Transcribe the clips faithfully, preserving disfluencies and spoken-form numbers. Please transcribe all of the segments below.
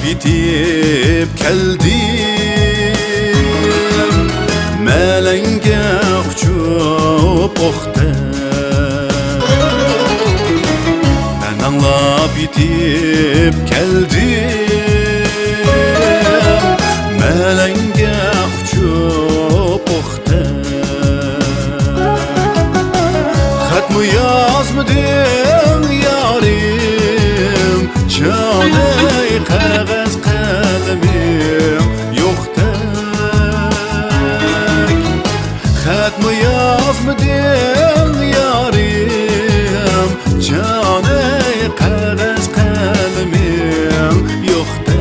يېتىپ كەلدىم، مەلەڭگە ئۇچۇپ ئوقتەك. مەن ئاڭلاپ يېتىپ كەلدىم، مەلەڭگە ئۇچۇپ ئوقتەك. خەتمۇ يازمىدىڭ يارىم، جانەي قەغەز قەلىمىڭ يوقتەك. خەتمۇ يازمىدىڭ يارىم، جانەي قەغەز قەلىمىڭ يوقتەك.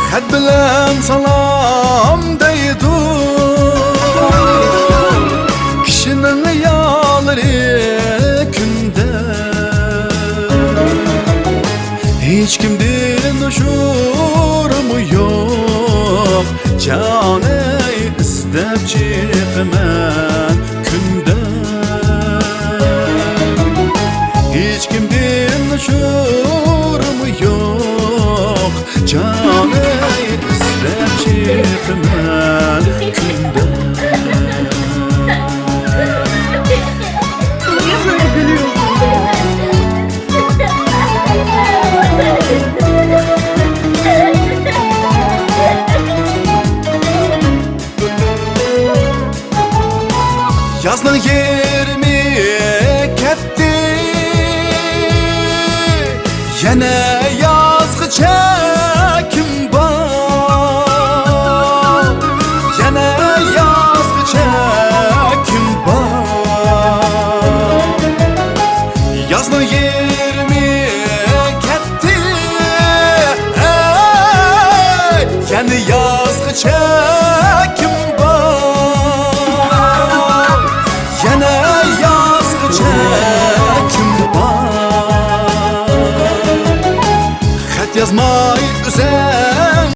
خەت بىلەن سالام دەيدۇ كىشىنىڭ يارى كۈندە. ھېچكىمدىن ئۇچۇرمۇ يوق، جانەي، ئىزدەپ چىقىمەن كۈندە. ھېچكىمدىن ئۇچۇرمۇ يوق، جانەي، ئىزدەپ چىقىمەن كۈندە. يازنىڭ يېرىمى كەتتى، يەنە